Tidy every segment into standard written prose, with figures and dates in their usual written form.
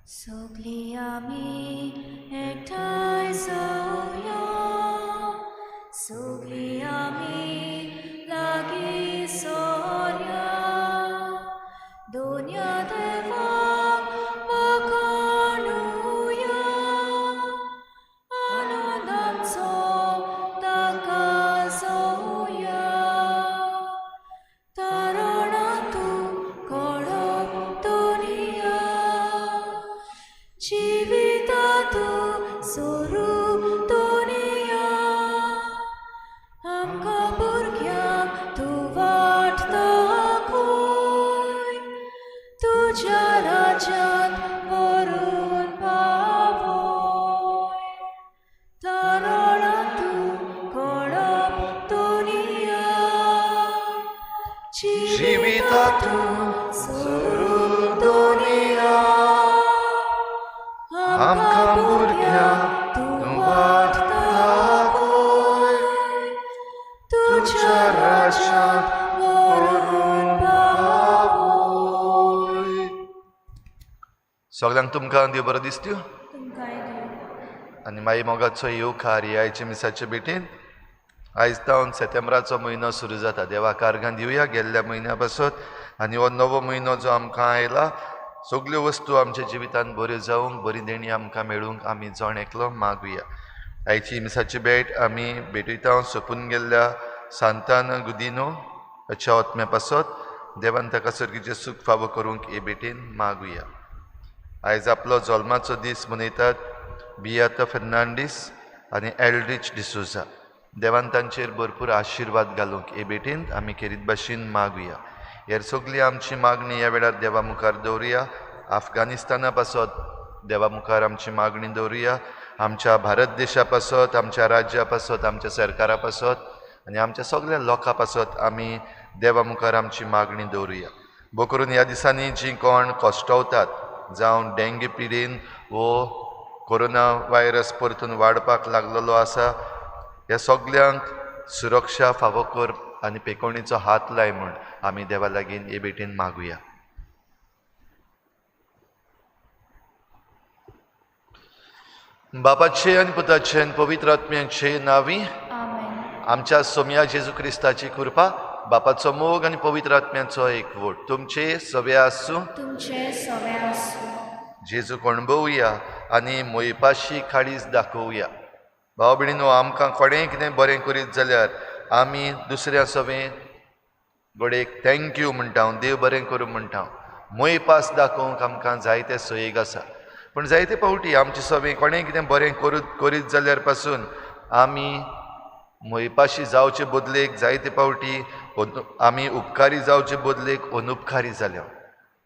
सगळीं आमी एकठांय जावया, सगळीं आमी लागीं सरया, दोनया देवाक वाखाणुया, आनंदाचो ताका जावया. तारणा तूं कळप दुनिया, जिविता तूं स्वरूप दुनिया, आमकां भुरग्यांक तूं वाट दाखय, तुज्या राज्यांत व्हरून पावय. तारणा तूं कळप दुनिया, जिविता तूं स्वरूप दुनिया, आमकां भुरग्यांक तूं वाट दाखय, तुज्या राज्यांत व्हरून पावय. सगळ्यांक तुमकां देव बरो दिसत्यो तुमकांय देव. आनी मागीर मोगाचो येवकार ह्या आयच्या मिसाचे भेटेन. आयज जावन सेतेंब्राचो म्हयनो सुरू जाता. देवाक आर्गां दिवया गेल्ल्या म्हयन्या पासत आनी हो नवो म्हयनो जो आमकां आयला, सगल्यो वस्तू आमच्या जिवितांत बऱ्यो जावंक, बरी देणी आमकां मेळूंक आमी जण एकलो मागुया. आयची मिसाची भेट आमी भेटयता सोंपून गेल्ल्या सांतान गुदिनो हाच्या आत्म्या पासत. देवान ताका सर्गीचें सूख फावो करूंक हे भेटेन मागुया. आयज आपलो जल्माचो दीस मनयतात बियाता फर्नांडीस आनी एल्ड्रिच डिसोजा. देवान तांचेर भरपूर आशिर्वाद घालूंक हे भेटेन आमी खेरीत भाशेन मागुया. हेर सगळी आमची मागणी ह्या वेळार देवा मुखार दवरुया. अफगाणिस्ताना पासत देवा मुखार आमची मागणी दवरुया. आमच्या भारत देशा पासत, आमच्या राज्या पासत, आमच्या सरकारा पासत आनी आमच्या सगळ्या लोकां पासत आमी देवा मुखार आमची मागणी दवरुया. भोव करून ह्या दिसांनी जीं कोण कश्टवतात, जावं डेंगी पिडेन वो कोरोना व्हायरस परतून वाडपाक लागलेलो आसा, ह्या सगल्यांक सुरक्षा फावो कर आनी पेकोणीचो हात लाय म्हूण आमी देवा लागीं हे भेटेन मागुया. बापाचे आनी पुताचे आनी पवित्र आत्म्याचे नांवी आमेन. आमच्या सोम्या जेजू क्रिस्ताची कृपा, बापाचो मोग आनी पवित्र आत्म्याचो एकवट तुमचे सवे आसूं. तुमचे सवे आसूं. जेजू कोणबोवया आनी मोयपाशी काळीज दाखोवया. भाव भयणीनो, आमकां कोणेंय कितें बरें करीत जाल्यार आमी दुसऱ्या सवें गोडेक thank you म्हणटा, देव बरें करूं म्हणटा. मोयपास दाखोवंक आमकां जायते सोयीक आसा, पूण जायते फावटी आमचे सवें कोणेंय कितें बरें करीत जाल्यार पासून आमी मोयपाशी जावचे बदलेक जायते फावटी आमी उपकारी जावचे बदलेक अनुपकारी जाल्या.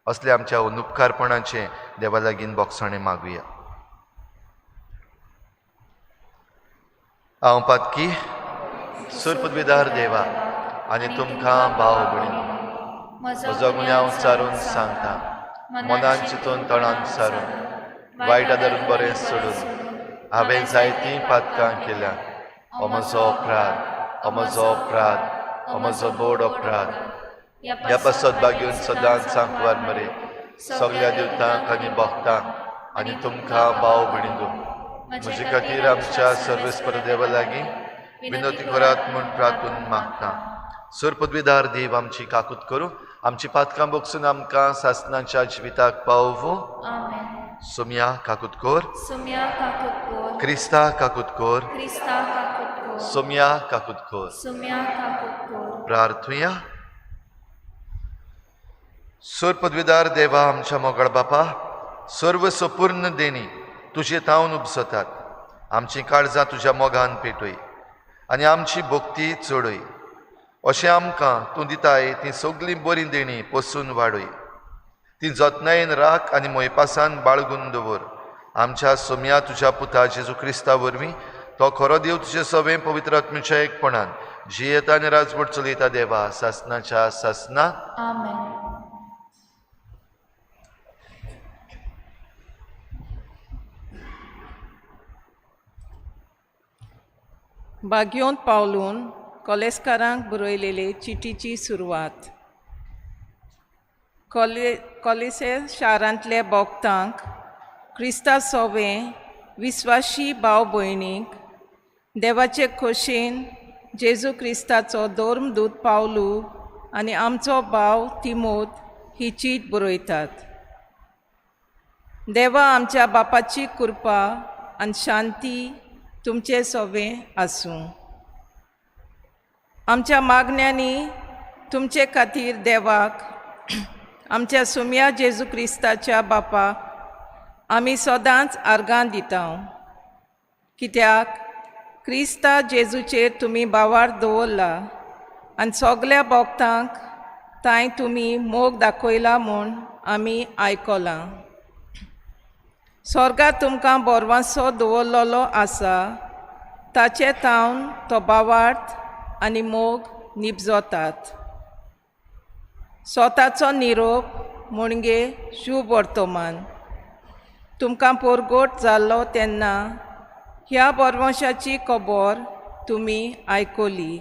असले आमच्या अनुपकारपणाचें देवा लागीं बोगसणें मागुया. हांव पातकी सुरपदवीदार देवा आनी तुमकां भाव भयणीनो म्हजो गुन्यांव सारून सांगता, मनान चिंतून तणान सारून वायट आदरून बरें सोडून हांवें जायतीं पातकां केल्यात. हो म्हजो अपराध, हो म्हजो अपराध, हो म्हजो बोड अपराध. ह्या पासत बागेवन सदांच सांकवार मरे सगळ्या देवतांक आनी भक्तांक आनी तुमकां भाव भयणीनो म्हजे खातीर आमच्या सर्वेस्पर देवा लागीं विनोती करात म्हूण प्रार्थून मागता. सर पदवीदार देव आमची काकूत करूं, आमची पातकां बोगसून आमकां सासनाच्या जिविताक पावोवं. सोम्या काकूत कोर, सोम्या काकूत कोर, क्रिस्ता काकूत कोर, क्रिस्ता काकूत कोर, सोम्या काकूत कोर. सोम्या काकूत कोर. प्रार्थुया. सर पदवीदार देवा आमच्या मोगाळ बापा, सर्व सपूर्ण देणी तुजे तावन उपसतात. आमची काळजां तुज्या मोगान पेटय आनी आमची भक्ती चडय. अशें आमकां तूं दिताय ती सगळीं बरीं देणी पोसून वाडय. ती जतनायेन राख आनी मोयपासान बाळगून दवर. आमच्या सोम्या तुज्या पुता जेजू क्रिस्ता वरवीं तो खरो देव तुजे सवें पवित्र आत्म्याच्या एकपणान जियेता आनी राजवट चलयता देवा सासनाच्या सासना. आमेन. बाग्योंत पावलून कॉलेजकारांक बरयलेले चिटीची सुरवात. कॉलेसे शारांतल्या भोक्तांक क्रिस्ता सोवे विस्वाशी भाव भयणीक देवाचे खोशेन जेजू क्रिस्ताचो धर्मदूत पावलू आनी आमचो भाव तिमोत ही चीट बरयतात। देवा आमच्या बापाची कृपा आनी शांती तुमचे सोवे आसूं। आमच्या मागण्यांनी तुमचे खातीर देवाक आमच्या सुम्या जेजू क्रिस्ताच्या बापाक आमी सदांच आर्गां दिता, कित्याक क्रिस्ता जेजूचेर तुमी बावार दवरला आनी सगल्या भक्तांक तांय तुमी मोग दाखयला म्हूण आमी आयकलां। स्वर्गांत तुमकां बोरवांसो दवरलेलो आसा, ताचे तावन तो बावार्थ आनी मोग निपजतात। स्वताचो निरोप म्हणगे शुभ वर्तमान तुमकां पोरगोट जाल्लो तेन्ना ह्या बोरवंशाची खबर तुमी आयकली।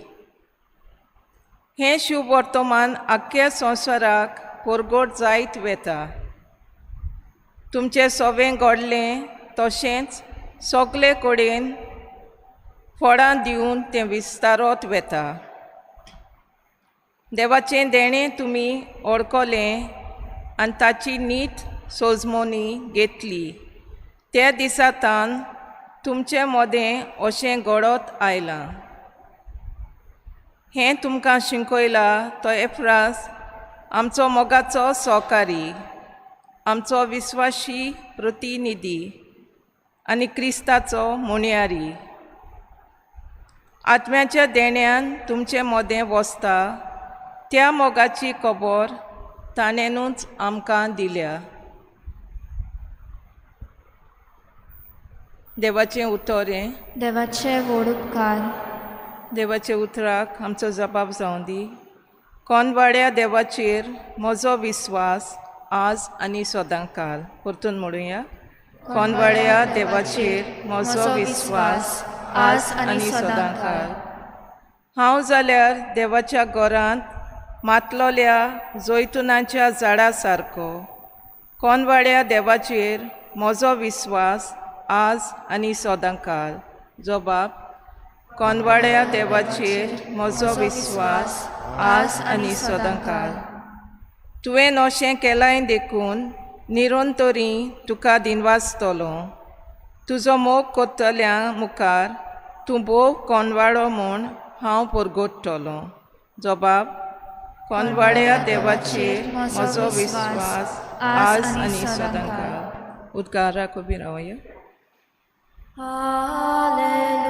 हें शुभ वर्तमान आख्ख्या संवसाराक पोरगोट जायत वेता। तुमचें सोवें घडलें तशेंच सगळे कडेन फळां दिवन तें विस्तारत वेता। देवाचें देणें तुमी वळखलें आनी ताची नीत सोजमोनी घेतली। त्या दिसा तान तुमचे मदें अशें घडत आयलां। हें तुमकां शिकयलां तो एफ्रास आमचो मोगाचो सहकारी, आमचो विस्वाशी प्रतिनिधी आनी क्रिस्ताचो मुणयारी। आत्म्याच्या देण्यान तुमचे मदें वसता त्या मोगाची खबर ताणेनूच आमकां दिल्या। देवाचें उतर हें, देवाचे व्हड उपकार। देवाचे उतराक आमचो जबाब जावं दी। कोनवाड्या देवाचेर म्हजो विस्वास आज आनी सदांकाल। परतून म्हणुया, कोनवाड्या देवाचेर म्हजो विस्वास आज आनी सदांकाल। हांव जाल्यार देवाच्या घरांत मातलोल्या जैतुनाच्या झाडा सारको। कोनवाड्या देवाचेर म्हजो विस्वास आज आनी सदांकाल। जबाब, कोनवाड्या देवाचेर म्हजो विस्वास आज आनी सदांकाल। तुवें अशें केलाय देखून निरंतरी तुका दिनवासतलो। तुजो मोग करतल्या मुखार तूं भोव कोनवाडो म्हूण हांव परगटतलो। जबाब, कोनवाड्या देवाचेर म्हजो विस्वास आज आनी सदांकाल। उद्गाराक उबी रावया। Hallelujah,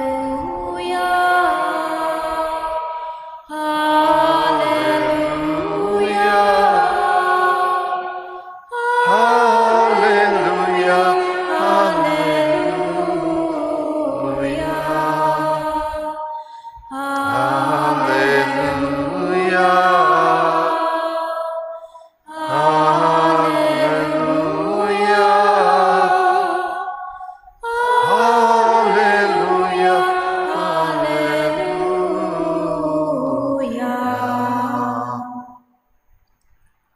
hallelujah, hallelujah, hallelujah, hallelujah, hallelujah, hallelujah, hallelujah.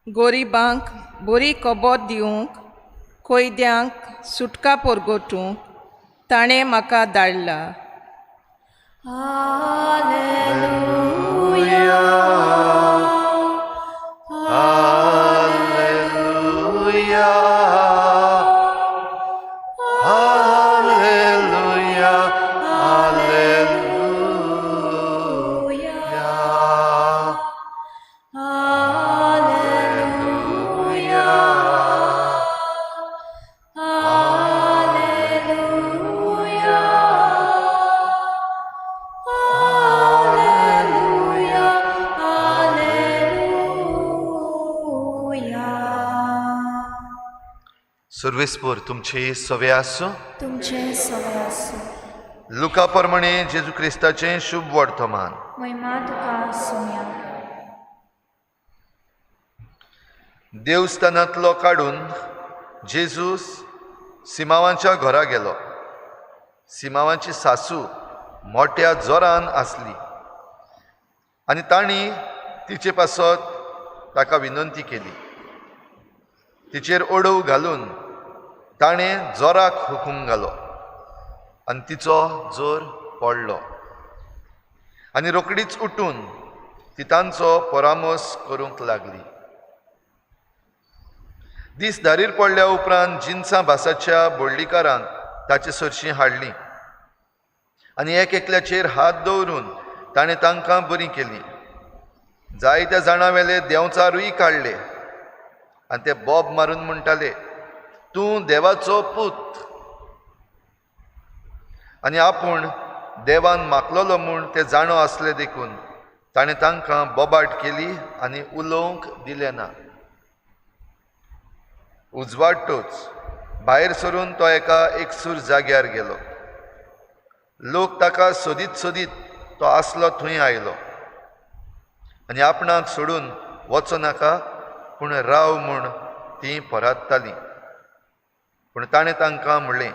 गोरिबांक बरी खबर दिवंक, कैद्यांक सुटका परगटूंक ताणें म्हाका धाडला। Hallelujah, hallelujah, hallelujah, hallelujah, hallelujah, hallelujah, hallelujah, hallelujah. सुर्वेस्पूर तुमचे सवे आसूं। तुमचे सवे आसूं। लुका प्रमाणे जेजू क्रिस्ताचें शुभ वर्तमान। महिमा तुका सुम्या। देवस्थानांतलो काडून जेजूस सिमांवाच्या घरा गेलो। सिमांवाची सासू मोठ्या जोरान आसली आनी तांणी तिचे पासत ताका विनंती केली। तिचेर ओडव घालून ताणें जोराक हुकूम घालो आनी तिचो जोर पडलो आनी रोकडीच उठून ती तांचो परामर्श करूंक लागली. दीस धारीर पडल्या उपरांत जिनसां भासाच्या बोडलीकारांक ताचे सरशीं हाडलीं आनी एक एकल्याचेर हात दवरून ताणें तांकां बरीं केलीं. जायत्या जाणां वेले देंवचारूय काडले आनी ते बोब मारून म्हणटाले, तूं देवाचो पूत. आनी आपूण देवान मागलेलो म्हूण ते जाणो आसले देखून ताणें तांकां बोबाट केली आनी उलोवंक दिलें ना. उजवाडटोच भायर सरून तो एका एकसूर जाग्यार गेलो. लोक ताका सोदीत सोदीत तो आसलो थंय आयलो आनी आपणाक सोडून वचो नाका पूण राव म्हूण तीं पराततालीं. पूण ताणें तांकां म्हणलें,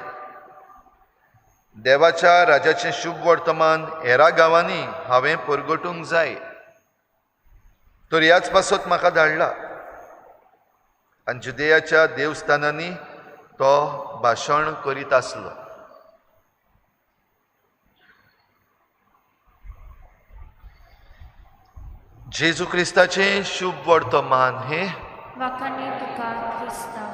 देवाच्या राजाचें शुभ वर्तमान हेरा गांवांनी हांवें परगटूंक जाय, तर ह्याच पासत म्हाका धाडला. आनी जुदेयाच्या देवस्थानांनी तो भाशण करीत आसलो. जेजू क्रिस्ताचें शुभ वर्तमान हें. वाखाणी तुका क्रिस्ता.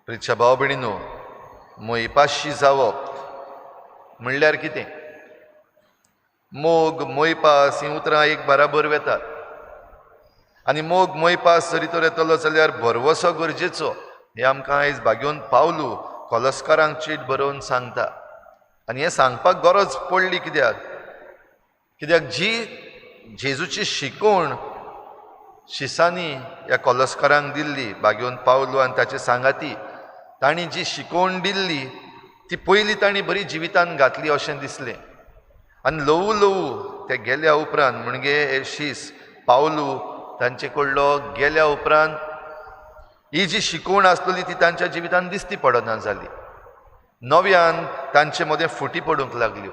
प्रिच्या भाव भयणीनो, मोयपाशी जावप म्हणल्यार कितें? मोग मोयपास हीं उतरां एक बराबर वेतात आनी मोग मोयपास जरी तर येतलो जाल्यार भरवसो गरजेचो. हें आमकां आयज भाग्योवन पावलू कोलस्कारांक चीट बरोवन सांगता. आनी हें सांगपाक गरज पडली कित्याक? कित्याक जी जेजूची शिकवण शिसांनी ह्या कोलस्कारांक दिल्ली, भाग्योवन पावलू आनी ताचे सांगाती तांणी जी शिकवण दिल्ली ती पयली तांणी बरी जिवितान घातली अशें दिसलें. आनी ल्हवू ल्हवू ते गेल्या उपरांत म्हणजे हे शीस पावलू तांचे कडलो गेल्या उपरांत ही जी शिकवण आसलेली ती तांच्या जिवितान दिसती पडना जाली. नव्यान तांचे मदें फुटी पडूंक लागल्यो,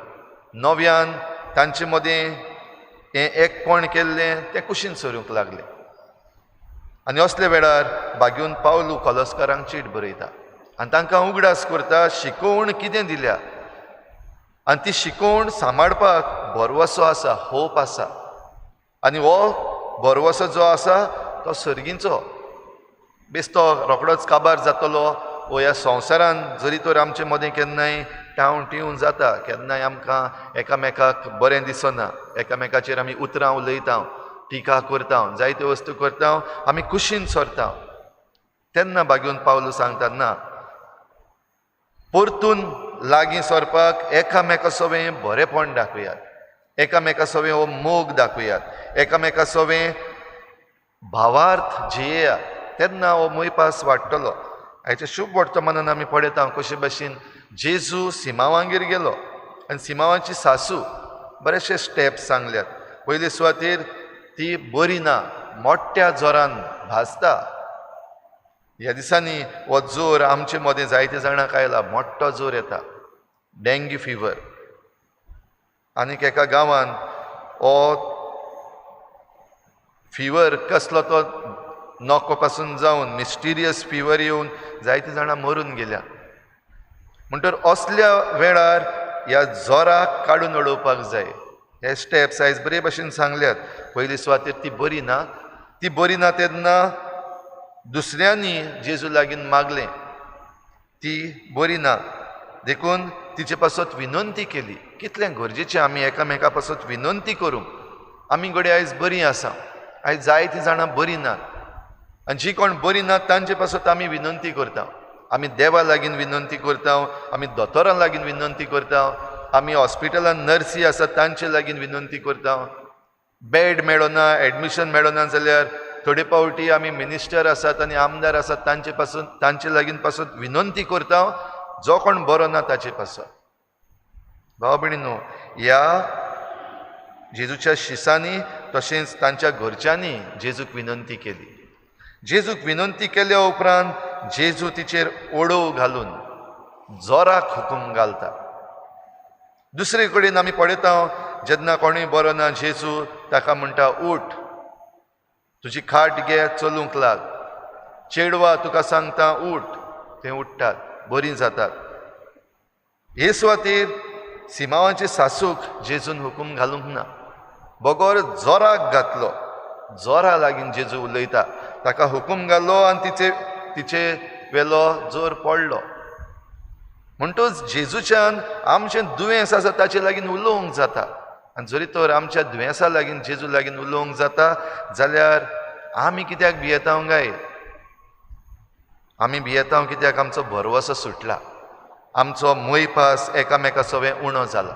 नव्यान तांचे मदें हें एकपण केल्लें तें कुशीन सरूंक लागलें. आनी असल्या वेळार भाग्योवन पावलू कोलस्कारांक चीट बरयता आनी तांकां उगडास करता शिकवण कितें दिल्या आनी ती शिकवण सांबाळपाक भरवसो आसा, होप आसा. आनी हो भरवसो जो आसा तो सर्गींचो, बेस्तो रोकडोच काबार जातलो वो ह्या संवसारान जरी तर आमचे मदें केन्नाय टावन टिवन जाता, केन्नाय आमकां एकामेकाक बरें दिसना, एकामेकाचेर आमी उतरां उलयता, टिका करता, जायत्यो वस्तू करता, आमी कुशीन सरता, तेन्ना भाग्योवन पावलू सांगता ना, परतून लागीं सरपाक एकामेका सवें बरेंपण दाखयात, एकामेका सवें हो मोग दाखयात, एकामेका सवें भावार्थ जियेयात, तेन्ना हो मोयपास वाडटलो. आयच्या शुभ वर्तमानान आमी पळयता कशे भशेन जेजू सिमावांगेर गेलो आनी सिमावाची सासू बरेचशे स्टेप्स सांगल्यात. पयले सुवातेर ती बरी ना, मोठ्या जोरान भाजता. ह्या दिसांनी हो जोर आमचे मदें जायते जाणांक आयला, मोठो जोर येता, डेंग्यू फिवर. आनीक एका गांवान हो फिवर कसलो तो नको पासून जावन मिस्टिरियस फिवर येवन जायते जाणां मरून गेल्या. म्हणटर असल्या वेळार ह्या जोराक काडून उडोवपाक जाय. हे स्टेप्स आयज बरे भशेन सांगल्यात. पयली सुवातेर ती बरी ना, ती बरी ना तेन्ना दुसऱ्यांनी जेजू लागीं मागलें, ती बरी ना देखून तिचे पासत विनंती केली. कितलें गरजेचें आमी एकामेका पासत विनंती करूंक. आमी घडये आयज बरीं आसा, आयज जायतीं जाणां बरीं नात आनी जीं कोण बरीं नात तांचे पासत आमी विनंती करता, आमी देवा लागीं विनंती करता, आमी दोतोरां लागीं विनंती करता, आमी हॉस्पिटलान नर्सी आसात तांचे लागीं विनंती करता. बेड मेळना, एडमिशन मेळना जाल्यार थोडे फावटी आमी मिनिस्टर आसात आनी आमदार आसात तांचे पासून तांचे लागीं पासून विनंती करता, जो कोण बरो ना ताचे पासून. भाव भयणीनो, ह्या जेजूच्या शिसांनी तशेंच तांच्या घरच्यांनी जेजूक विनंती केली. जेजूक विनंती केल्या उपरांत जेजू तिचेर ओडोव घालून जोराक हुकूम घालता. दुसरे कडेन आमी पळयता जेन्ना कोणूय बरो ना जेजू ताका म्हणटा उठ, तुजी खाट घे चलूंक लाग, चेडवा तुका सांगता उठ, ते उठ्ठात, बरीं जातात. हे सुवातेर सिमांवाचे सासूक जेजून हुकूम घालूंक ना, बगर जोराक घातलो. जोरा लागीं जेजू उलयता, ताका हुकूम घालो आनी तिचे वेलो जोर पडलो. म्हणटूच जेजूच्यान आमचें दुयेंस आसा ताचे लागीं उलोवंक जाता. आनी जरी तर आमच्या दुयेंसा लागीं जेजू लागीं उलोवंक जाता जाल्यार आमी कित्याक भियेता गाय? आमी भियेता कित्याक? आमचो भरवसो सुटला, आमचो मोयपास एकामेका सवें उणो जाला.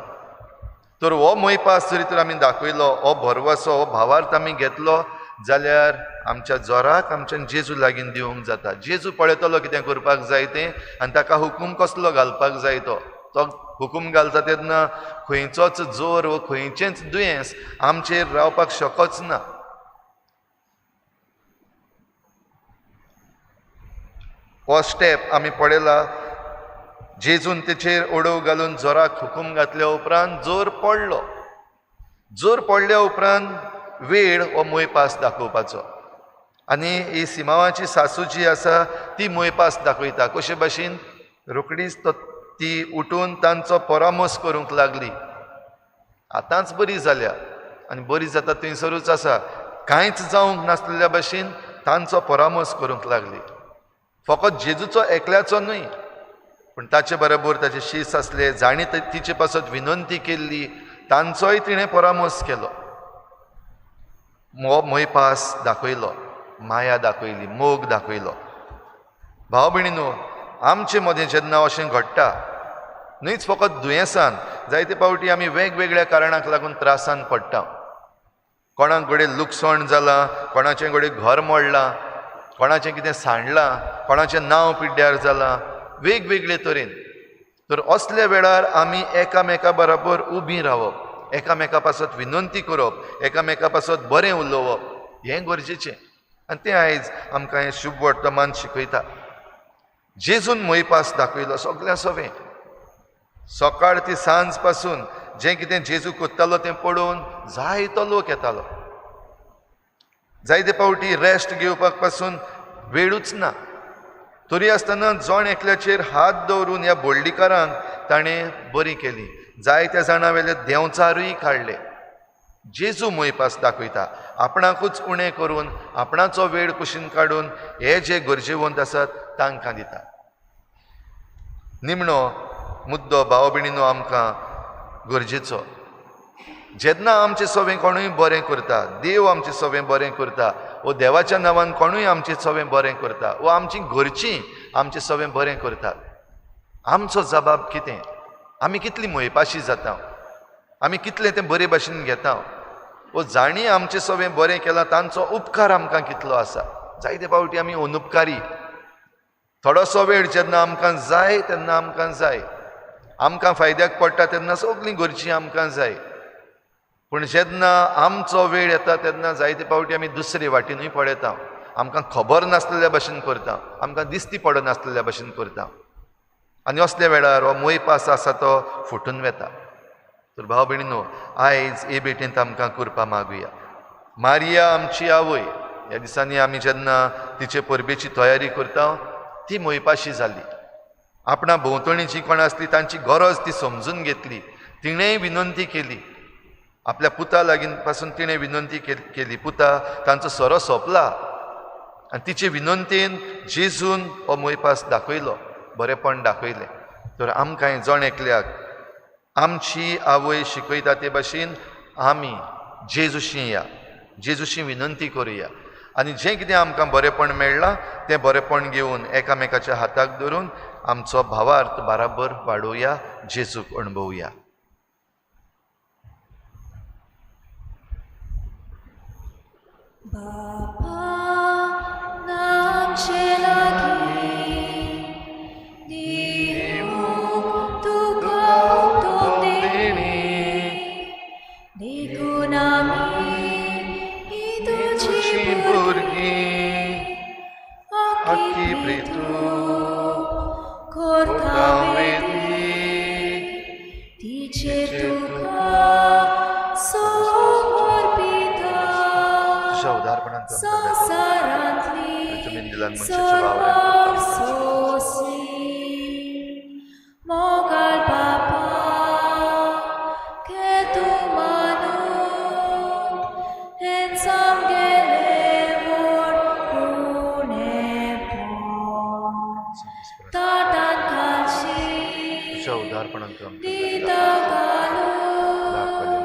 तर हो मोयपास जरी तर आमी दाखयलो, हो भरवसो, हो भावार्थ आमी घेतलो जाल्यार आमच्या जोराक आमच्या जेजू लागीं दिवंक जाता. जेजू पळयतलो कितें करपाक जाय तें आनी ताका हुकूम कसलो घालपाक जाय तो. तो हुकूम घालता तेन्ना खंयचोच जोर वो खंयचेंच दुयेंस आमचेर रावपाक शकच ना. हो स्टेप आमी पळयला, जेजून तेचेर ओडोव घालून जोराक हुकूम घातल्या उपरांत जोर पडलो. जोर पडल्या उपरांत वेळ हो मोयपास दाखोवपाचो. आनी ही सिमांवाची सासू जी आसा ती मोयपास दाखयता. कशे भाशेन? रोखडीच तो ती उठून तांचो परामर्श करूंक लागली. आतांच बरी जाल्या आनी बरी जाता थंयसरूच आसा, कांयच जावंक नासलेल्या भाशेन तांचो परामर्श करूंक लागली. फकत जेजूचो एकल्याचो न्हय, पूण ताचे बरोबर ताचे शीस आसले जाणी तिचे पासत विनंती केल्ली तांचोय तिणें परामर्श केलो. हो मोयपास दाखयलो, माया दाखयली, मोग दाखयलो. भाव भयणीनो, आमचे मदें जेन्ना अशें घडटा, न्हयच फकत दुयेंसान, जायते फावटी आमी वेगवेगळ्या कारणाक लागून त्रासान पडटा. कोणाक घडये लुकसाण जालां, कोणाचें घडये घर मोडलां, कोणाचें कितें सांडलां, कोणाचें नांव पिड्ड्यार जालां, वेगवेगळे तरेन. तर असल्या वेळार आमी एकामेका बरोबर उबीं रावप, एकामेका पासत विनंती करप, एकामेका पासत बरें उलोवप हें गरजेचें. आनी तें आयज आमकां हें शुभ वर्तमान शिकयता. जेजून मोयपास दाखयलो सगळ्या सवें. सकाळ ती सांज पासून जें कितें जेजू करतालो तें पळोवन जायतो लोक येतालो. जायते फावटी रेस्ट घेवपाक पासून वेळूच ना, तरी आसतना जण एकल्याचेर हात दवरून ह्या बोल्डीकारांक ताणें बरी केली. जायत्या जाणां वेले देंवचारूय काडले. जेजू मोयपास दाखयता, आपणाकूच उणें करून आपणाचो वेळ कुशीन काडून हे जे गरजेवंत आसात तांकां दिता. निमणो मुद्दो भाव भयणीनो आमकां गरजेचो, जेन्ना आमचें सवें कोणूय बरें करता, देव आमचें सवें बरें करता, वो देवाच्या नांवान कोणूय आमचें सवें बरें करता, वो आमची घरचीं आमचें सवें बरें करतात, आमचो जबाब कितें? आमी कितली मोयपाशी जाता, आमी कितलें तें बरे भाशेन घेता, वो जाणी आमचें सवें बरें केलां तांचो उपकार आमकां कितलो आसा. जायते फावटी आमी अनुपकारी. थोडोसो वेळ जेन्ना आमकां जाय तेन्ना आमकां जाय, आमकां फायद्याक पडटा तेन्ना सगळीं घरचीं आमकां जाय, पूण जेन्ना आमचो वेळ येता तेन्ना जायते फावटी आमी दुसरे वाटेनूय पळयता, आमकां खबर नासलेल्या भाशेन करता, आमकां दिसती पडनासलेल्या भाशेन करता. आनी असल्या वेळार हो मोयपास आसा तो फुटून वता. तर भाव भयणीनो, आयज हे भेटेंत आमकां कृपा मागुया. मारिया आमची आवय, ह्या दिसांनी आमी जेन्ना तिचे परबेची तयारी करता ती मोयपाशी जाली. आपणा भोंवतणी जी कोण आसली तांची गरज ती समजून घेतली, तिणेंय विनंती केली. आपल्या पुता लागीं पासून तिणें विनंती केली, पुता तांचो सोरो सोंपला. आनी तिचे विनंतीन जेजून हो मोयपास दाखयलो, बरेंपण दाखयलें. तर आमकां जण एकल्याक आमची आवय शिकयता ते भाशेन आमी जेजूशी या, जेजूशी विनंती करुया आनी जें कितें आमकां बरेंपण मेळ्ळां तें बरेंपण घेवन एकामेकाच्या हाताक धरून आमचो भावार्थ बराबर वाडोवया, जेजूक अणभवया. बापा नामचे लागीं दिवूंक तुका तो देणी, देखून आमी ही तुजी भुरगीं आखी प्रीतू करता वेदी तिचेर तुका समर्पिता. तुज्या उदारपणा संवसारांतली सर्व सोंसली. मोगाळ बापा घे तूं मानून हेंच आमगेलें व्हड उणेपण. ताटांत घालशी तुज्या उदारपणान तूं आमकां दिता घालून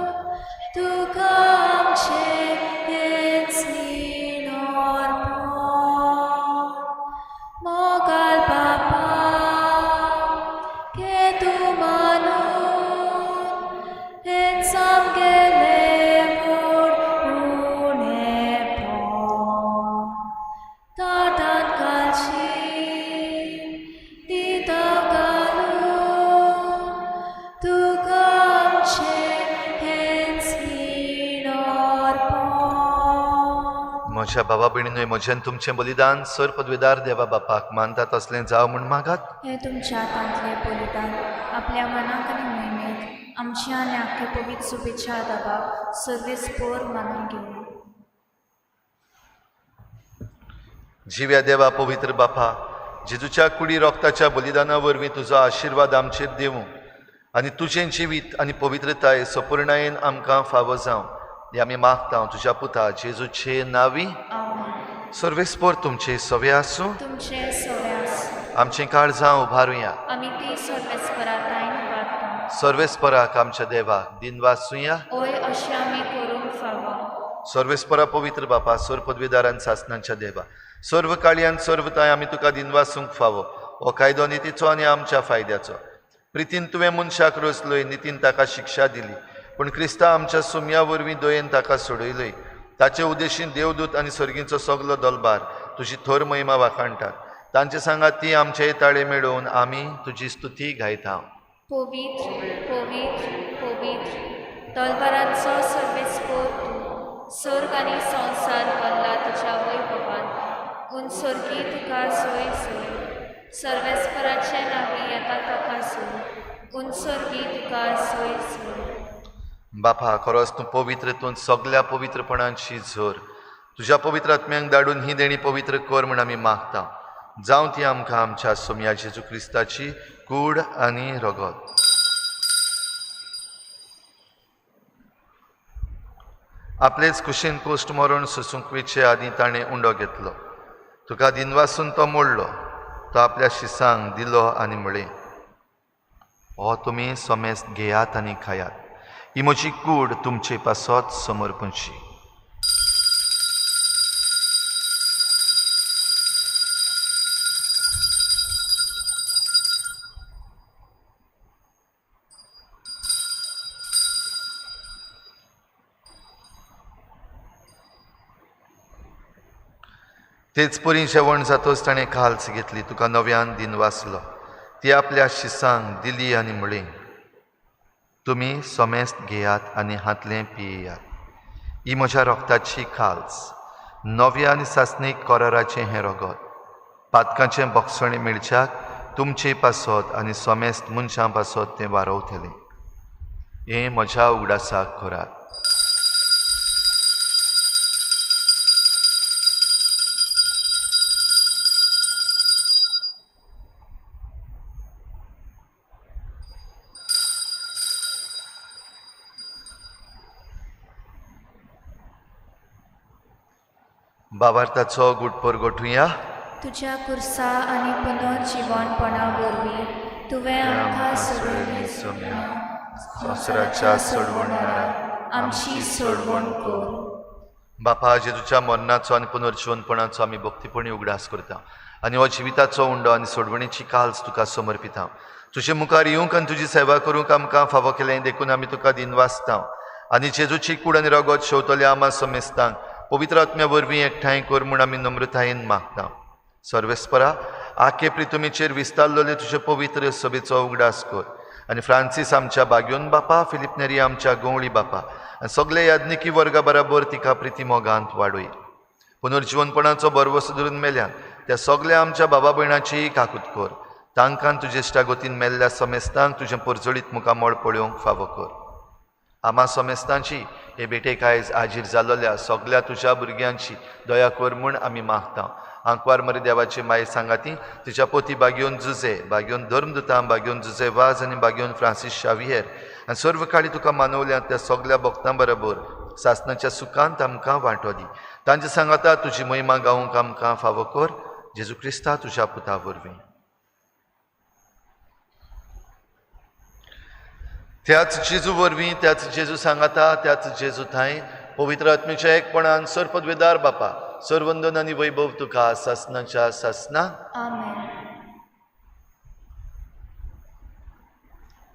तुका आमचें हेंच हीण अर्पण. मोगाळ बापा घे तूं मानून हेंच आमगेलें व्हड उणेपण. ताटांत घालशी दिता घालून तुका आमचें हेंच हीण अर्पण. म्हज्या बाबा भयणीनूय म्हजें तुमचें बलिदान सर पदवेदार देवा बापाक मानता तसलें जावं म्हूण मागात. हें तुमच्या हातांतलें बलिदान आपल्या मनाक आनी मोहिमेक आमच्या आनी आख्खे पवित्र सुबेच्या दबाक सर्वेस्पोर मानून घेवं. जिव्या देवा पवित्र बापा, जेजूच्या कुडी रोगताच्या बलिदाना वरवीं तुजो आशिर्वाद आमचेर दिवूं आनी तुजें जिवीत आनी पवित्रताय सपूर्णायेन आमकां फावो जावं हें आमी मागता तुज्या पुता जेजूचे नांवी. आमेन. सर्वेस्पोर तुमचे सवे आसूं. तुमचे सवे आसूं. आमचें काळजां उबारुया. आमी ती सर्वेस्परा ताईन उबारता. सर्वेस्पराक आमच्या देवाक दिनवासुया. ओय अशें आमी करूंक फावो. सर्वेस्परा पवित्र बापा, सर्व पदवेदारान सासनांच्या देवा, सर्व काळयान सर्व ताय आमी तुका दिनवासूंक फावो. हो कायदो नितीचो आनी आमच्या फायद्याचो. प्रितीन तुवें मनशाक रचलोय, नितीन ताका शिक्षा दिली, पूण क्रिस्ता आमच्या सुमया वरवीं दयेन ताका सोडयलोय. ताचे उद्देशीन देवदूत आनी सर्गींचो सगलो दलबार तुजी थोर महिमा वाखाणटात. तांचे सांगात ती आमचे ताळे मेळोवन आमी तुजी स्तुती गायता. पवित्र पवित्र पवित्र दलबाराचो सर्वेस्पोर तूं, सर्ग आनी संवसार भरला तुज्या वैभवान. उन सर्गी तुका सोय सोय. सर्वेस्पराचे नांवी येता ताका सोय. उन सर्गी तुका सोय सोय. बापा, खरोच तूं पवित्र, तूं सगल्या पवित्रपणांची झर. तुज्या पवित्र आत्म्यांक धाडून ही देणी पवित्र कर म्हूण आमी मागता. जावं ती आमकां आमच्या सोमया जेजू क्रिस्ताची कूड आनी रगत. आपलेच कुशीन कोश्ट मरण सोसूंक वयचे आदीं ताणें उंडो घेतलो. तुका दिनवासून तो मोडलो. तो आपल्या शिसांक दिलो आनी म्हळें, हो तुमी समेस्त घेयात आनी खायात. ही म्हजी कूड तुमचे पासत समर्पणची. तेच परी जेवण जातच ताणें खाल्स घेतली, तुका नव्यान दिनवासलो. ती आपल्या शिसांक दिली आनी म्हळें, तुमी समेस्त घेयात आनी हातलें पियेयात. ही म्हज्या रोगताची खाल्स, नव्या आनी सासणीक कराराचें हें रगत. पातकांचें बक्षणें मेळच्याक तुमचे पासत आनी समेस्त मनशां पासत तें वारवतलें. हें म्हज्या उगडासाक करात. बाबार्थाचो गुटपोर गोठुया. तुज्या कुर्सा आनी पुनर्जिवनपणा वरवीं तुवें आमकां सोडयली सोम्या संवसाराच्या सोडवणदारा आमची सोडवण कर. बापा, जेजूच्या मरणाचो आनी पुनर्जिवनपणाचो आमी भक्तीपणी उगडास करता आनी हो जिविताचो उंडो आनी सोडवणीची काल्स तुका समर्पिता. तुजे मुखार येवंक आनी तुजी सेवा करूंक आमकां फावो केलें देखून आमी तुका दिनवासता आनी जेजूची कूड आनी रगत शेवतल्या आमा समेस्तांक पवित्र आत्म्या वरवीं एकठांय कर म्हूण आमी नम्रतायेन मागता. सर्वेस्परा, आखे प्रितुमीचेर विस्तारलेले तुजे पवित्र सभेचो उगडास कर आनी फ्रांसीस आमच्या बाग्योन बापा, फिलीप नेरी आमच्या गवळी बापा आनी सगळे याज्ञिकी वर्गा बराबर तिका प्रिती मोगांत वाडय. पुनर्जिवनपणाचो भरवसो धरून मेल्यान त्या सगल्या आमच्या बाबा भयणाचीय काकूत कर. तांकां तुजे इश्टागतीन मेल्ल्या समेस्तांक तुजें परजळीत मुखामळ पळोवंक फावो कर. आमा समेस्तांची हे भेटेक आयज हाजीर जालोल्या सगल्या तुज्या भुरग्यांची दया कर म्हूण आमी मागता. आंकवार मरे देवाची माय सांगाती तुज्या पोती बागेवन जुजे, बागेवन धर्मदुतां, बागेवन जुजे वाज आनी बागेवन फ्रांसीस शावियर आनी सर्व काळी तुका मानवल्या त्या सगल्या भक्तां बरोबर सासनाच्या सुखांत आमकां वांटो दी. तांचे सांगाता तुजी महिमा गावंक आमकां फावो कर, जेजू क्रिस्ता तुज्या पुता वरवीं. त्याच जेजू वरवीं, त्याच जेजू सांगाता, त्याच जेजू थांय पवित्र आत्म्याच्या एकपणान सर्वपदवेदार बापा सर्वंदन आनी वैभव तुका सासनाच्या सासना. आमेन.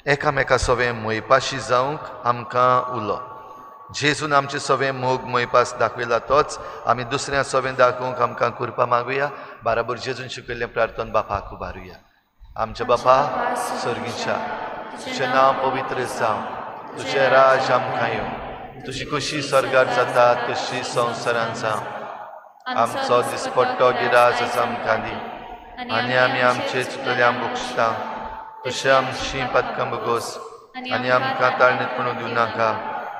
एकामेका सवें मोयपाशी जावंक आमकां उलो. जेजून आमचे सवें मोग मोयपास दाखयला तोच आमी दुसऱ्या सवें दाखोवंक आमकां कृपा मागुया. बाराबर जेजून शिकयल्लें प्रार्थन बापाक उबारुया. आमच्या बापा सर्गीच्या, तुजें नांव पवित्र जावं, तुजें राज आमकां येवं, तुजी खुशी स्वर्गार जाता तशी संवसारान जावं. आमचो दिसपट्टो गिराज आमकां दी आनी आमी आमचे चुकल्या बक्षता तशें आमची पदकां बगोस आनी आमकां ताळणीत म्हणून दिवं नाका,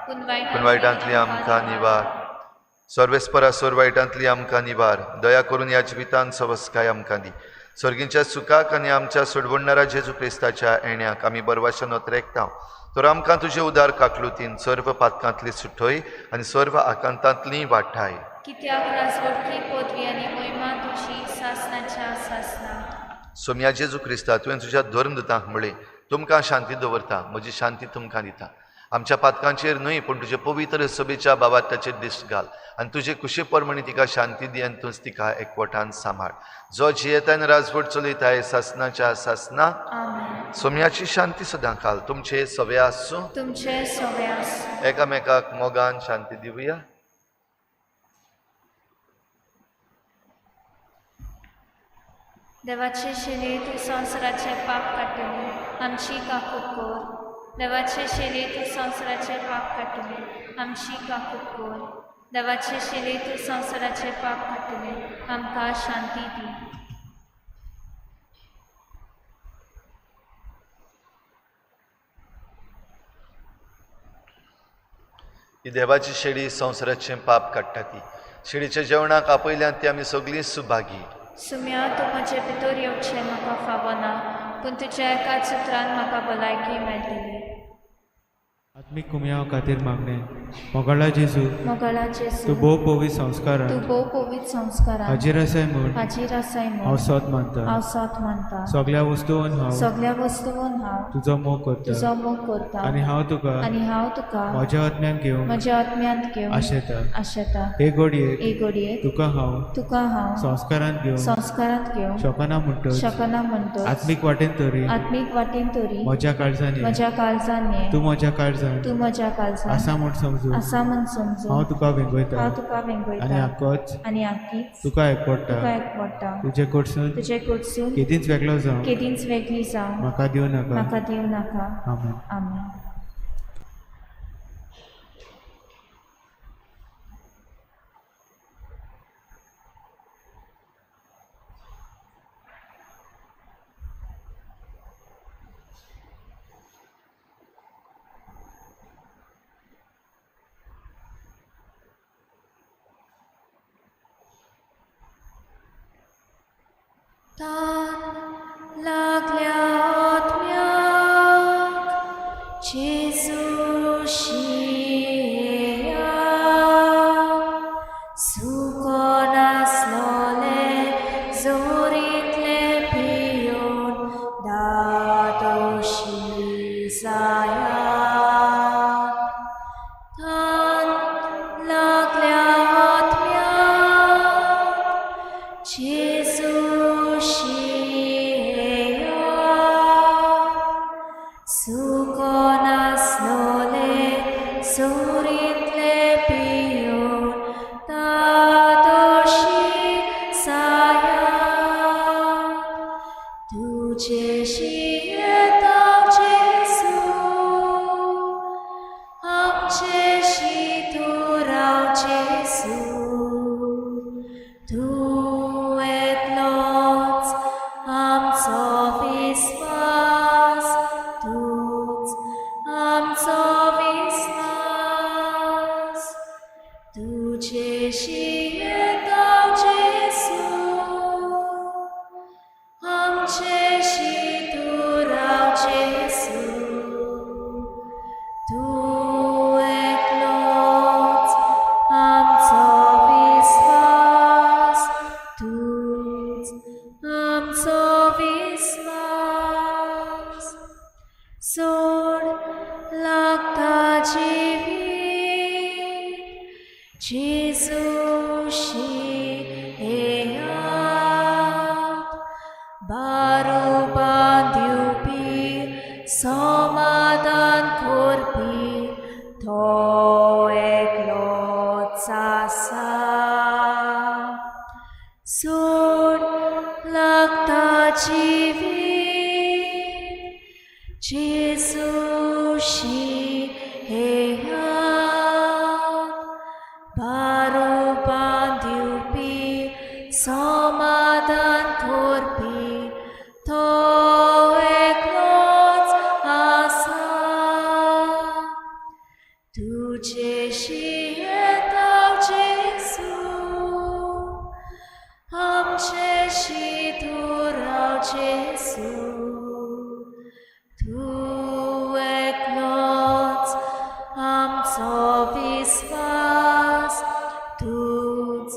पूण वायटांतली आमकां निवार. सर्वेस्परा सोर वायटांतली आमकां निवार. दया करून ह्या जिवितान सवस्काय आमकां दी. सर्गींच्या सुखाक आनी आमच्या सोडवणणारा जेजू क्रिस्ताच्या येण्याक आमी बरवाशान ओतरेकता. तर आमकां तुजे उदार काकलुतीन सर्व पातकांतली सुटय आनी सर्व आकांतांतली वाठाय. कित्याक राजवटकी पदवी आनी महिमा तुजी सासनाच्या सासना. सोम्या जेजू क्रिस्ता, तुवें तुज्या धर्मदुतांक म्हळें, तुमकां शांती दवरता, म्हजी शांती तुमकां दिता. आमच्या पातकांचेर न्हय पूण तुजे पवित्र सभेच्या बाबाताचेर दिश्ट घाल आनी तुजे कुशे प्रमाणे तिका शांती दी आनी तूंच तिका एकवटान सांबाळ. जो जियेता आनी राजवट चलयताय सासनाच्या सासना. सोम्याची शांती सदां काल तुमचे सवे आसूं, तुमचे सवे आसूं. एकामेकाक मोगान शांती दिवया. देवाचे शिले तूं संवसाराचें पाप काडटली, आमची काकूट कर. देवाचे शिले तूं संवसाराचें पाप काडटली, आमची काकूट कर. देवाचे शिले तूं संवसाराचें पाप काडटली, आमकां शांती दी. ही देवाची शेळी संवसाराचें पाप काडटा. ती शेळीच्या जेवणाक आपयल्यान ती आमी सगळीं सुभागी. सुम्या, तूं म्हजे भितर येवचें म्हाका फावना, पूण तुज्या एकाच उतरान म्हाका भलायकी मेळटली. आत्मीक कुमयाव खातीर मागणें. मोगाळा जेजू, मोगाळा जेजू, तूं भोव पवित्र संस्कारान तूं भोव पवित्र संस्कारान हाजीर आसाय म्हूण हाजीर आसाय म्हूण हांव सत मानता. हांव सत मानता. सगल्या वस्तून हांव सगल्या वस्तून हांव तुजो मोग करता तुजो मोग करता आनी हांव तुका आनी हांव तुका म्हज्या आत्म्यान घेवंक म्हज्या आत्म्यांत घेवन आशेता. आशेता. हे घडयेक हे घडयेक तुका हांव तुका हांव संस्कारांत घेवंक संस्कारांत घेवंक शकना म्हणटच शकना म्हणटच आत्मीक वाटेन तरी आत्मीक वाटेन तरी म्हज्या काळजान ये. म्हज्या काळजान ये. तूं म्हज्या काळजान तूं म्हज्या काळजान आसा म्हूण समजून आसा म्हूण समजून हांव तुका वेंगयता हांव तुका वेंगयता आनी आकोच आनी आकीच तुका एकवडटा. तुका एकवडटा. तुजे कडसून तुजे कडसून केदींच वेगळो जावं केदींच वेगळी जावं म्हाका दिवं नाका. म्हाका दिवं नाका. आमेन. आमेन. तान लागल्या आत्म्याक जेजू शिया, सुको नासलोले जोरींतले पियोन दादोशी जाया. तान लागल्या आत्म्याक जेजू शिया, सुको नासलोले जोरींतले पियोन दादोशी जाया. तुजे शियेता जेजू, आमचे तूं राव जेजू, तूं एकलोच आमचो विस्वास, तूंच आमचो विस्वास. सोड लागता जिवीत जेजूशी हे हात बारोबान दिवपी समाधान करपी तो एकलोच आसा तुजेशी येता जेजू आमचेशी तूं राव जेजू तूं एकलोच आमचो विस्वास तूंच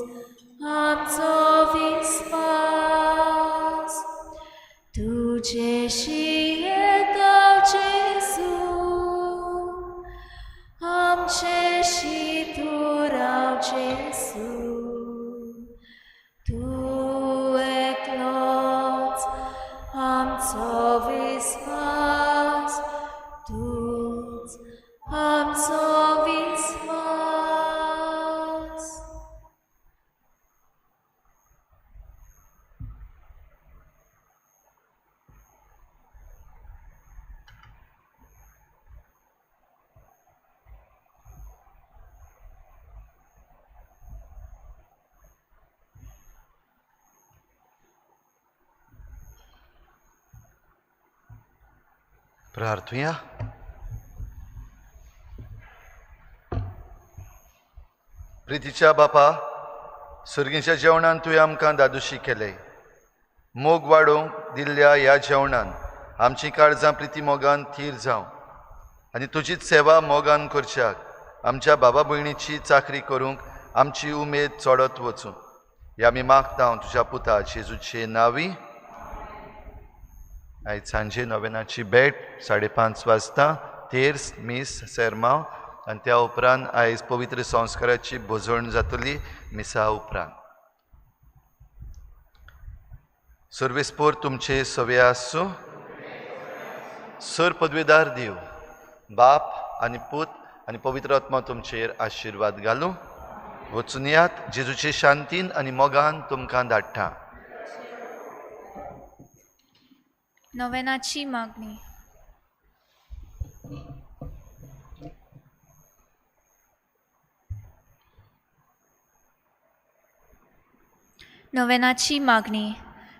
आमचो विस्वास तुजेशी येता जेजू आमचेशी तूं राव जेजू तूं एकलोच आमचो विस्वास तूंच आमचो विस्वास. प्रार्थुया. प्रितीच्या बापा, सुर्गीच्या जेवणान तुवें आमकां दादोशी केले. मोग वाडोवंक दिल्ल्या ह्या जेवणान आमचीं काळजां प्रिती मोगान थीर जावं आनी तुजीच सेवा मोगान करच्याक आमच्या बाबा भयणीची चाकरी करूंक आमची उमेद चडत वचूं. ह्या आमी मागता तुज्या पुता जेजूचे नांवी. आयज सांजे नोवेनाची भेट 5:30 वाजता, तेर्स मीस सेरमांव आनी त्या उपरांत आयज पवित्र संस्काराची भोजवण जातली मिसा उपरांत. सर्वेस्पोर तुमचे सवे आसूं. सर पदवेदार देव बाप आनी पूत आनी पवित्र आत्मा तुमचेर आशिर्वाद घालूं. वचून यात, जेजूचे शांतीन आनी मोगान तुमकां धाडटा. नोवेनाची मागणी. नोवेनाची मागणी.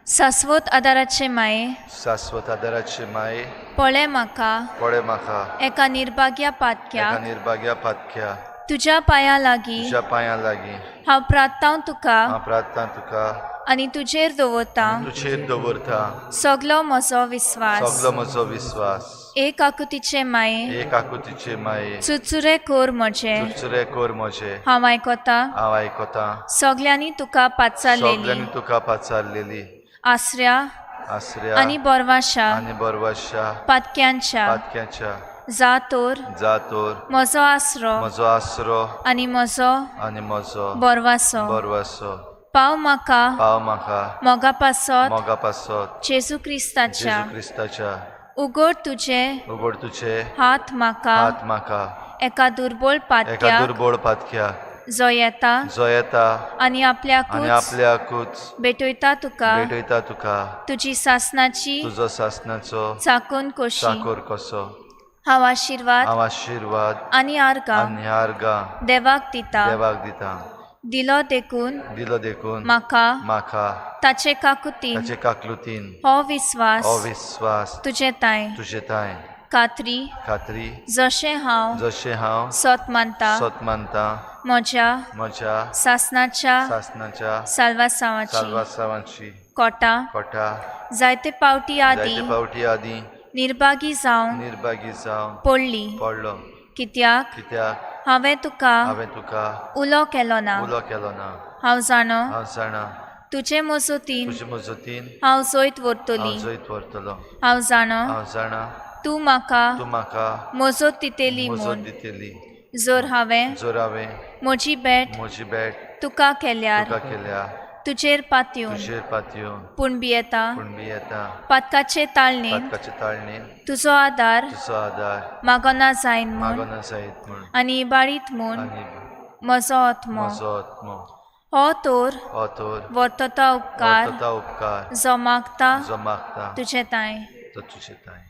शाश्वत आदाराचे माये, शाश्वत आदाराचे माये, पळय म्हाका, पळय म्हाका एका निर्भाग्या पातक्याक, एका निर्भाग्या पातक्या, तुज्या पांयां लागीं, तुज्या पांयां लागीं हांव प्रार्थना तुका, हांव प्रार्थना तुका आनी तुजेर दवरता, तुजेर दवरता सगलो म्हजो विस्वास, सगलो म्हजो विस्वास. एक आकृतीचे माये, एक आकृतीचे माये, चुरचुरे कर म्हजे, चुरचुरे कर म्हजे, हांव आयकता, हांव आयकता, सगल्यांनी तुका पाचारलेली, सगल्यांनी तुका पाचारलेली, आसऱ्या आसऱ्या आनी बरवाशा, आनी बरवाशा, पातक्यांच्या, पातक्यांच्या, जा तर जा तर म्हजो आसरो, म्हजो आसरो आनी म्हजो आनी म्हजो बरवासो, बरवासो, पाव म्हाका, पाव म्हाका, मोगा पासत, मोगा पासत, जेजू क्रिस्ताच्या, जेजू क्रिस्ताच्या, उगड तुजे उगड तुजे हात म्हाका, हात म्हाका, एका दुर्बळ एका पातक्याक, दुर्बळ पातक्याक, जो येता जो येता आनी आनी आपल्याकूच आपल्याकूच भेटयता तुका, भेटयता तुका, तुजी सासनाची तुजो सासनाचो चाकून कशी, चाकोर कसो, हांव आशिर्वाद हांव आशिर्वाद आनी आर्गां आनी आर्गां देवाक दिता, देवाक दिता, दिलो देखून दिलो देखून म्हाका म्हाका ताचे काकुतीन ताचे काकलुतीन हो विस्वास हो विस्वास तुजे तांय तुजे तांय खात्री खात्री जशें हांव जशें हांव सत मानता सत मानता म्हज्या म्हज्या सासनाच्या सासनाच्या साल्वासांवाची साल्वासांवाची कोटा कोटा जायते पावटी जायते आदी पावटी आदी निर्भागी जावन निर्भागी जावन पडली पडलो, कित्याक कित्याक हांवें तुका हांवें तुका उलो केलो ना. उलो केलो ना. हांव जाणो हांव जाणा तुजे मजतीन तुजे मजतीन हांव जैत हांव व्हरतली. जैत व्हरतलो. हांव जाणो हांव जाणा तूं म्हाका तूं म्हाका मजत दितली मजत म्हूण. दितली. जर हांवें जर हांवें म्हजी भेट म्हजी भेट तुका केल्यार तुका केल्या तुजेर पातयेवन तुजेर पातयेवन पूण भियेता पूण भियेता पातकाचे ताळणेन पातकाचे ताळणेन तुजो आदार तुजो आदार मागना जायन म्हूण मागना जायत म्हूण आनी इबाडीत म्हूण आनी म्हजो आत्मो म्हजो आत्मो. हो तर हो तर वर्तता उपकार वर्तता उपकार जो मागता जो मागता तुजे तांय. तो तुजे तांय.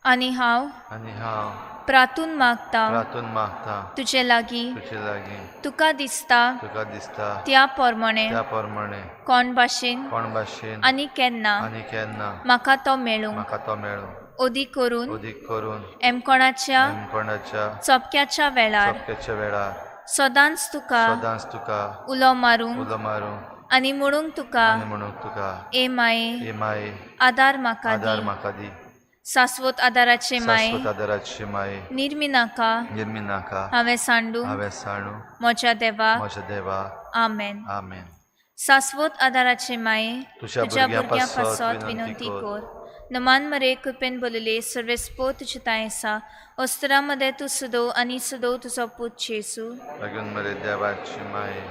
आनी हांव आनी हांव प्रातून मागता प्रातून मागता तुजे लागीं तुजे लागीं तुका दिसता तुका दिसता त्या प्रमाणे त्या प्रमाणे कोण भाशेन कोण भाशेन आनी केन्ना आनी केन्ना म्हाका तो मेळूंक म्हाका तो मेळूं अदीक करून अदीक करून एमकोणाच्या कोणाच्या चपक्याच्या वेळार चपक्याच्या वेळार सदांच तुका सदांच तुका उलो मारूंक उलो मारूंक आनी म्हणूंक तुका आनी म्हणूंक तुका ए माये ए माये आदार म्हाका आदार दी. म्हाका दी. शाश्वत आदाराचे माये शाश्वत आदाराची माये निर्मी नाका निर्मी नाका हांवें सांडू हांवें सांडू म्हज्या देवा. म्हज्या देवा. आमेन. आमेन. शाश्वत आदाराचे माये तुज्या तुज्या भुरग्यां भुरग्यां पासत पासत विनंती विनंती कर. कर. नमान मरे कृपेन बोलले सर्वेस्पो तुजे तांय आसा अस्तरा मदें तूं सदो आनी सदो तुजो पूत जेजू. लागून मरे देवाची माये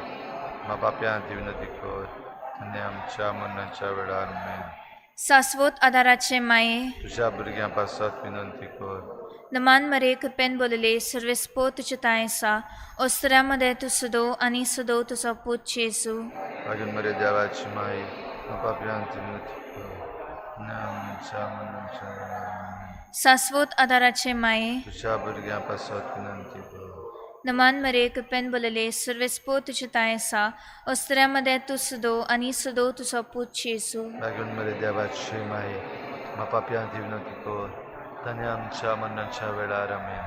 मा पापयां विनंती कर आनी आमच्या मरणाच्या वेळार आमेन. शाश्वत आदाराचे माये तुज्या भुरग्यां पासत विनंती कर. नमान मरे कृपेन बोलले सर्वेस्पो तुजे तांय आसा अस्तरा मदें तूं सदो आनी सदो तुजो पूत जेजू. लागून मरे देवाची माये मा पापयां विनंती कर आनी आमच्या मरणाच्या वेळार आमेन. शाश्वत आदाराचे माये तुज्या भुरग्यां पासत विनंती कर. नमान मरे कृपेन बोलले सर्वेस्पो तुजे तांय आसा अस्तरा मदें तूं सदो आनी सदो तुजो पूत जेजू. लागून मरे देवाची माये मा पापयां विनंती कर आनी आमच्या मरणाच्या वेळार आमेन.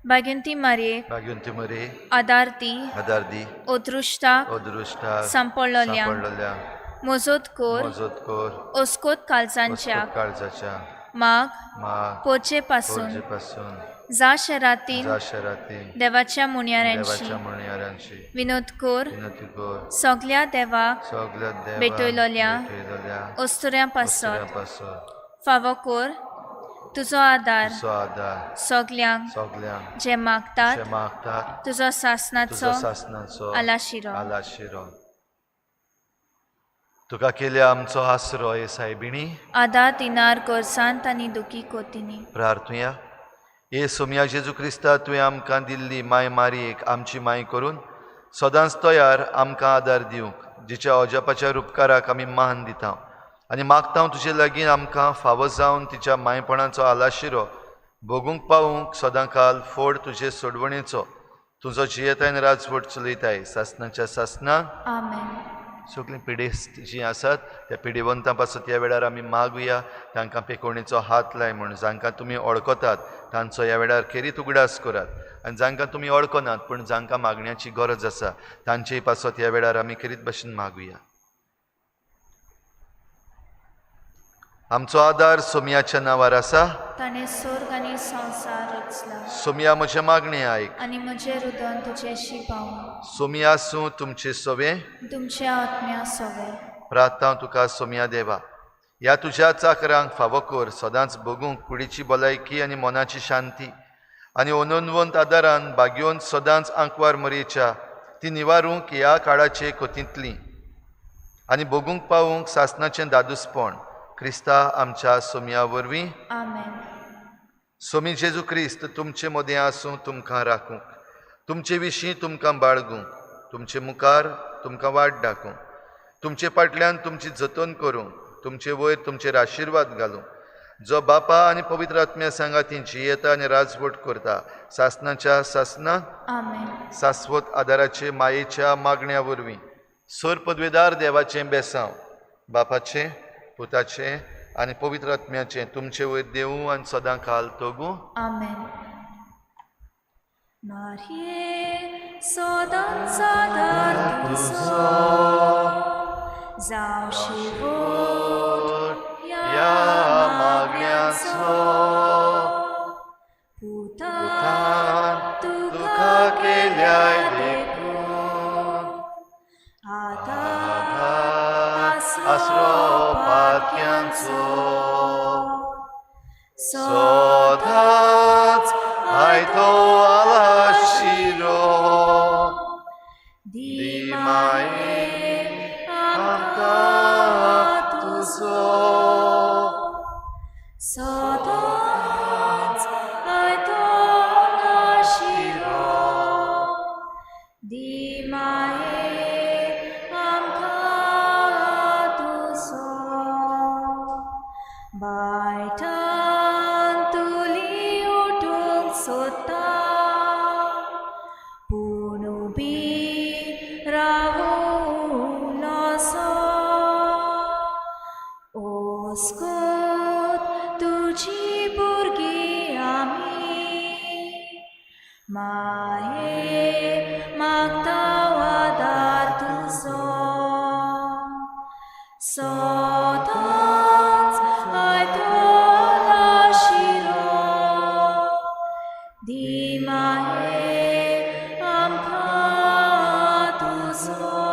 भाग्यंती मारये भाग्यवंती मरे आदार दी आदार दी अदृश्टाक अदृश्टाक सांपडलोल्यांक सांपडलोल्या मजत कर मजत कर अस्कोत काळजांच्या अस्कोत काळजाच्या माग माग पोरचे पासून पासून जा शहरातील जा शहरातील देवाच्या मुन्याऱ्यांशी देवाच्या म्हणयाऱ्यांशी विनोद कर विनंती कर सगल्या देवाक सगल्या देवाक भेटयलोल्या भेटयलोल्या अस्तुऱ्यां पासत अस्तुऱ्यां फावो कर तुजो आदार तुजो आदार सगल्यांक सगल्यांक जे मागतात जे मागतात तुजो सासनाचो तुजो सासनाचो आलाशिरो. आलाशिरो. तुका केल्या आमचो आसरो हे सायबिणी आदार दिनार गरजांत आनी दुखी कोतिनी. प्रार्थुया. हे सोमया जेजू क्रिस्ता तुवें आमकां दिल्ली माय मारयेक आमची माय करून सदांच तयार आमकां आदार दिवंक जिच्या अजापाच्या रुपकाराक आमी मान दिता आनी मागता तुजे लागीं आमकां फावो जावन तिच्या मायपणाचो आलाशिरो भोगूंक पावूंक सदांकाल फोड तुजे सोडवणेचो तुजो जियेतायन राजवट चलयताय सासनाच्या सासनाक. आमेन. सगळीं पिडेस्त जीं आसात त्या पिडेवंतां पासत ह्या वेळार आमी मागुया तांकां पेकोवणेचो हात लाय म्हूण. जांकां तुमी वळखतात तांचो ह्या वेळार खेरीत उगडास करात आनी जांकां तुमी वळखनात पूण जांकां मागण्याची गरज आसा तांचे पासत ह्या वेळार आमी खेरीत भशेन मागुया. आमचो आदार सोमयाच्या नांवार आसा. ताणें स्वर्ग आनी संवसार रचला सोमया म्हजें मागणें आयक आनी म्हजें रुदन तुजेशी पावूं. सोमया आसूं तुमचें सवें तुमच्या आत्म्या सवें. प्रार्थना तुका सोमया देवा ह्या तुज्या चाकरांक फावो कर सदांच भोगूंक कुडीची भलायकी आनी मनाची शांती आनी अनवंत आदारान भाग्योवन सदांच आंकवार मरेच्या ती निवारूंक ह्या काळाचे कोतींतली आनी भोगूंक पावूंक सासनाचें दादूसपण क्रिस्ता आमच्या सोमया वरवीं. आमेन. सोमी जेजू क्रिस्त तुमचे मदें आसूं तुमकां राखूंक तुमचे विशीं तुमकां बाळगूंक तुमचे मुखार तुमकां वाट दाखोवंक तुमचे फाटल्यान तुमची जतन करूंक तुमचे वयर तुमचेर आशिर्वाद घालूंक जो बापा आनी पवित्र आत्म्या सांगाती जियेता आनी राजवट करता सासनाच्या सासना. आमेन. सास्वत आदाराचे मायेच्या मागण्या वरवीं सर पदवेदार देवाचें बेसांव बापाचें पुताचें आनी पवित्र आत्म्याचें तुमचे वयर देवूं आनी सदां काल तोगूं. आमेन. मारये सदांच आदार तुजो जावं शेवट ह्या मागण्याचो पुता तुका केल्याय देखून आदार आसरो पातक्यांचो सदांच आयतो आलाशिरो दी माये पोस्कोत तुजी भुरगीं आमी माये मागता आदार तुजो सदांच आयतोला शिरो दी माये आमकां तुजो.